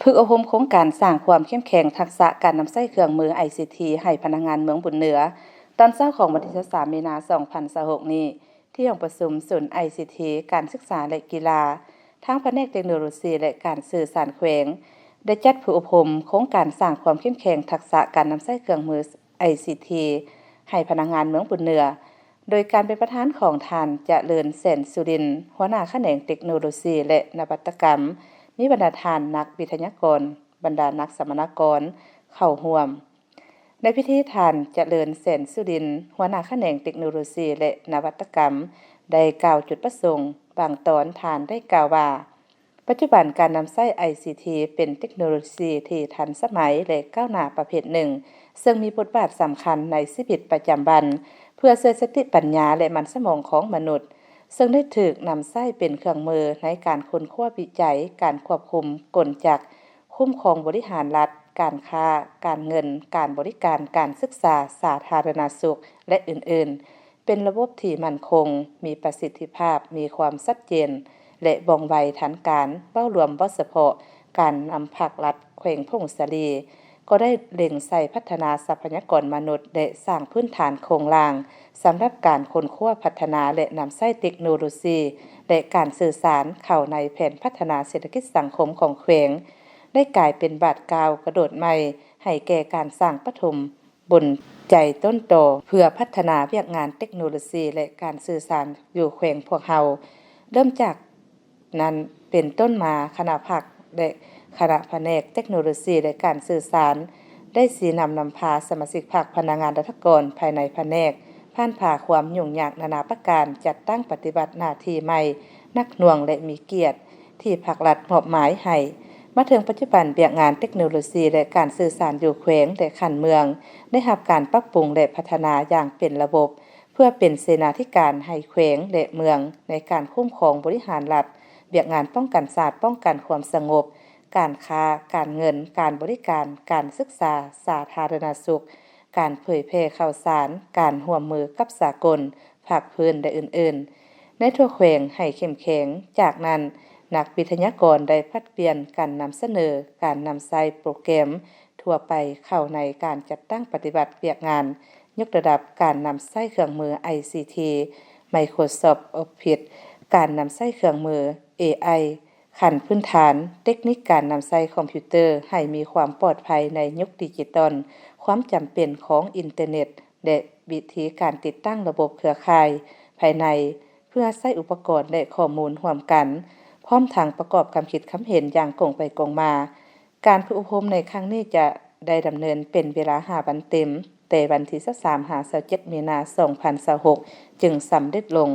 ຝຶກອົບຮົມໂຄງການສ້າງຄວາມເຂັ້ມແຂງທັກສະການນຳໃຊ້ເຄື່ອງມື ໄອຊີທີ ໃຫ້ພະນັກງານເມືອງບຸນເໜືອ ຕອນເຊົ້າຂອງວັນທີຊາວສາມ ມີນາ ສອງພັນຊາວຫົກນີ້ ທີ່ຫ້ອງປະຊຸມສູນ ໄອຊີທີ ການສຶກສາ ແລະ ກິລາ, ທາງພະແນກເຕັກໂນໂລຊີ ແລະ ການສື່ສານແຂວງ ໄດ້ຈັດຝຶກອົບຮົມໂຄງການສ້າງຄວາມເຂັ້ມແຂງທັກສະການນຳໃຊ້ເຄື່ອງມື ໄອຊີທີ ໃຫ້ພະນັກງານເມືອງບຸນເໜືອ ໂດຍການເປັນປະທານຂອງທ່ານ ຈະເລີນ ແສນສຸລິນ ຫົວໜ້າຂະແໜງເຕັກໂນໂລຊີ ແລະ ນະວັດຕະກຳ, ມີບັນດາທ່ານນັກວິທະຍາກອນ, ບັນດານັກສຳມະນາກອນເຂົ້າຮ່ວມ. ໃນພິທີ ທ່ານ ຈະເລີນ ແສນສຸລິນ ຫົວໜ້າຂະແໜງເຕັກໂນໂລຊີ ແລະ ນະວັດຕະກຳ ໄດ້ກ່າວຈຸດປະສົງ. ບາງຕອນທ່ານໄດ້ກ່າວວ່າ ປັດຈຸບັນການນຳໃຊ້ ໄອຊີທີ ເປັນເຕັກໂນໂລຊີທີ່ທັນສະໄໝ ແລະ ກ້າວໜ້າປະເພດໜຶ່ງ, ເຊິ່ງມີບົດບາດສຳຄັນໃນຊີວິດປະຈຳວັນ ເພື່ອຊ່ວຍສະຕິປັນຍາ ແລະ ມັນສະໝອງຂອງມະນຸດ, ເຊິ່ງໄດ້ຖືກນຳໃຊ້ເປັນເຄື່ອງມືໃນການຄົ້ນຄວ້າວິໄຈ, ການຄວບຄຸມກົນຈັກ, ຄຸ້ມຄອງບໍລິຫານລັດ, ການຄ້າ, ການເງິນ, ການບໍລິການ, ການສຶກສາ, ສາທາລະນະສຸກ ແລະ ອື່ນໆ. ເປັນລະບົບທີ່ໝັ້ນຄົງ, ມີປະສິດທິພາບ, ມີຄວາມຊັດເຈນ ແລະ ວ່ອງໄວທັນການ. ເວົ້າລວມ, ເວົ້າສະເພາະການນຳພັກລັດແຂວງຜົ້ງສາລີ ກໍໄດ້ເລັງໃສ່ພັດທະນາຊັບພະຍາກອນມະນຸດ ແລະ ສ້າງພື້ນຖານໂຄງລ່າງສຳລັບການຄົ້ນຄວ້າ, ພັດທະນາ ແລະ ນຳໃຊ້ເຕັກໂນໂລຊີ ແລະ ການສື່ສານເຂົ້າໃນແຜນພັດທະນາເສດຖະກິດສັງຄົມຂອງແຂວງ, ໄດ້ກາຍເປັນບາດກ້າວກະໂດດໃໝ່ໃຫ້ແກ່ການສ້າງປະຖົມ ບົນໃຈຕົ້ນຕໍເພື່ອພັດທະນາວຽກງານເຕັກໂນໂລຊີ ແລະ ການສື່ສານຢູ່ແຂວງພວກເຮົາ. ເລີ່ມຈາກນັ້ນເປັນຕົ້ນມາ, ຄະນະພັກ ແລະ ຄະນະພະແນກເຕັກໂນໂລຊີ ແລະ ການສື່ສານ ໄດ້ຊີ້ນຳນຳພາສະມາຊິກພັກ, ພະນັກງານລັດຖະກອນພາຍໃນພະແນກ ຜ່ານຜ່າຄວາມຫຍຸ້ງຍາກນານາປະການ, ຈັດຕັ້ງປະຕິບັດໜ້າທີ່ໃໝ່ໜັກໜ່ວງ ແລະ ມີກຽດ ທີ່ພັກລັດມອບໝາຍໃຫ້. ມາເຖິງປັດຈຸບັນ, ວຽກງານເຕັກໂນໂລຊີ ແລະ ການສື່ສານຢູ່ແຂວງ ແລະ ຂັ້ນເມືອງ ໄດ້ຮັບການປັບປຸງ ແລະ ພັດທະນາຢ່າງເປັນລະບົບ ເພື່ອເປັນເສນາທິການໃຫ້ແຂວງ ແລະ ເມືອງ ໃນການຄຸ້ມຄອງບໍລິຫານລັດ, ວຽກງານປ້ອງກັນຊາດ, ປ້ອງກັນຄວາມສະຫງົບ, ການຄ້າ, ການເງິນ, ການບໍລິການ, ການສຶກສາ, ສາທາລະນະສຸກ, ການເຜີຍແຜ່ຂ່າວສານ, ການຮ່ວມມືກັບສາກົນ, ພາກພື້ນ ແລະ ອື່ນໆ ໃນທົ່ວແຂວງໃຫ້ເຂັ້ມແຂງ. ຈາກນັ້ນ, ນັກວິທະຍາກອນໄດ້ຜັດປ່ຽນກັນນຳສະເໜີການນຳໃຊ້ໂປຣແກຣມທົ່ວໄປເຂົ້າໃນການຈັດຕັ້ງປະຕິບັດວຽກງານ, ຍົກລະດັບການນຳໃຊ້ເຄື່ອງມື ໄອຊີທີ, Microsoft Office, ການນຳໃຊ້ເຄື່ອງມື ເອໄອ ຂັ້ນພື້ນຖານ, ເຕັກນິກການນຳໃຊ້ຄອມພິວເຕີໃຫ້ມີຄວາມປອດໄພໃນຍຸກດິຈິຕອນ, ຄວາມຈຳເປັນຂອງອິນເຕີເນັດ ແລະ ວິທີການຕິດຕັ້ງລະບົບເຄືອຂ່າຍພາຍໃນ ເພື່ອໃຊ້ອຸປະກອນ ແລະ ຂໍ້ມູນຮ່ວມກັນ, ພ້ອມທັງປະກອບຄຳຄິດຄຳເຫັນຢ່າງກົງໄປກົງມາ. ການຝຶກອົບຮົມໃນຄັ້ງນີ້ຈະໄດ້ດຳເນີນເປັນເວລາຫ້າວັນເຕັມ, ແຕ່ວັນທີຊາວສາມ ຫາ ຊາວເຈັດ ມີນາ ສອງພັນຊາວຫົກ ຈຶ່ງສຳເລັດລົງ.